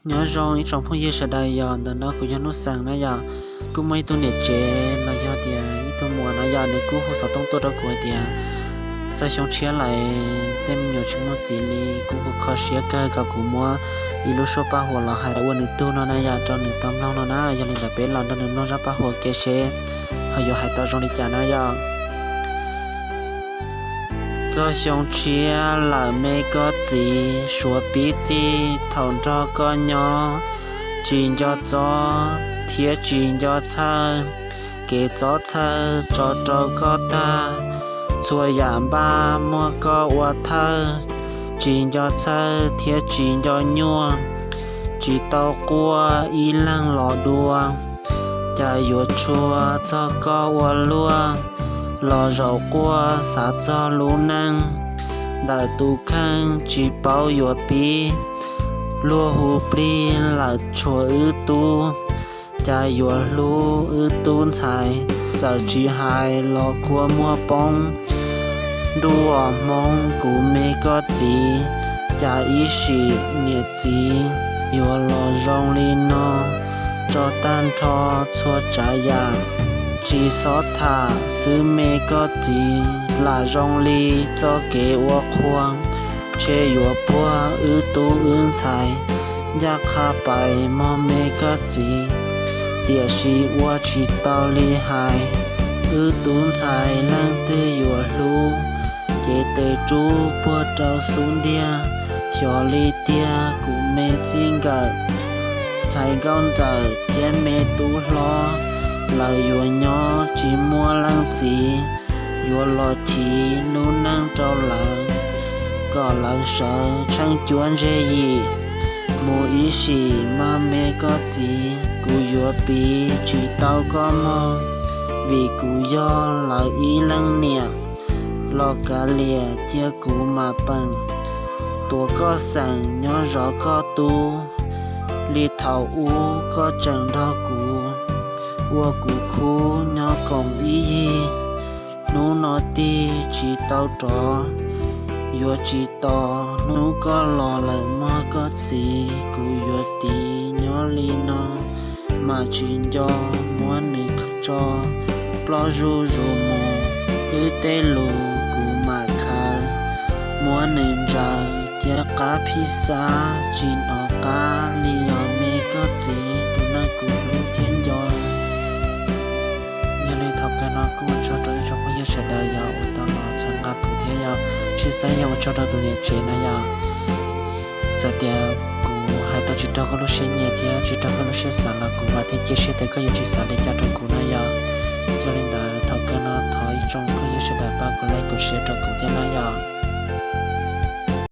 Nyob zoo ib tsoom phooj ywg sawv daws, yog ntawm no kuv yog Nuj Xeem na yom. Kuj muaj ib tug niam tsev los yog tias ib tug muam na yom, nws kuj hu xov tooj tuaj rau kuv hais tias txog xyoo tshiab lawm tej me nyuam tsis muaj txiv li, kuj kho siab kawg kom kuv muab ib lub suab paj huam los hais ua nws tug no na yom, rau nws tau mloog no na. Yog li ntawd peb los nrog nws mloog zaj paj huam ke seb ho yuav hais tau zoo li cas na yom. Txog xyoo tshiab lawm me koj txiv, suav pib txij thaum nrog koj nyob, tsis nco txob thiab tsis nco txhawj, kev txob txhawj tso rau koj tag, txhua yam npaj muab koj ua thawj, tsis nco txhawj thiab tsis nco nyuaj, tsis tau quaj ib leeg los dua, cas yuav tshua txog koj ua luaj, los zaum quaj xav txog lub neej, ntawm tus kheej tsis paub yuav pib, luag hu plig lawm tshuav wb tub, cas yuav hlub wb tub ntxhais, txawm tsis hais los kua muag poob, ntuj os hmoob kuv me koj txiv, cas ib sim niam txiv yuav los zoo li no, tso tag nrho txhua tsav yam, tsis xob tham xwb me koj txiv, lam zoo li txoj kev ua qhua, ntshe yuav puag wb tub wb ntxhais, ncaj qha pais mog me koj txiv, tiam sis ua tsis tau li hais, wb tub ntxhais leej twg yuav hlub, ces tes rub puag rau xub ntiag, xyov li tiag kuv me txij nkawm, ntxhais nkauj ntxawm thiab me tub hlob, lawv yuav nyob tsis muaj leej txiv, yuav los chiv lub neej rau lawv, kom lawv sawv tsheej cuab ntseg yim, mus ib sim mog me koj txiv, kuv yuav piv tsis tau koj mog, vim kuv yog lawv ib leej niam, los kav liam cia kuv mam peem, tuav koj xeem nyob zov koj tub, li thaum ub koj tseem nrog kuv, ua kuv khub nyob koom ib yig, hnub no tig tsis tau rov, yuav tsis tos hnub koj los lawm mog koj txiv, kuv yuav tiv nyob li no, mam tsis nco muab nws tso, ploj zuj zus mus, wb tej lus kuv mam khaws, muab nws ntsaws cia qab phij xab, tsis hnov qab li os me koj txiv, tus neeg kuv hlub thiab nco. Yog li thaum kawg no kuj ua tsaug rau ib tsoom phooj ywg sawv daws yog uas tau los txhawb nqa kuv thiab yog tshwj xeeb yog ua tsaug rau tus niam tsev no yog txawm tias kuv hais tau tsis raug koj lub siab nyiam thiab tsis raug koj lub siab xav los kuv vam thiab cia siab tias koj yuav tsis xav li cas rau kuv no yog. Yog li ntawd thaum kawg no thov ib tsoom phooj ywg sawv daws pab kuv like kuv share rau kuv thiab no yog.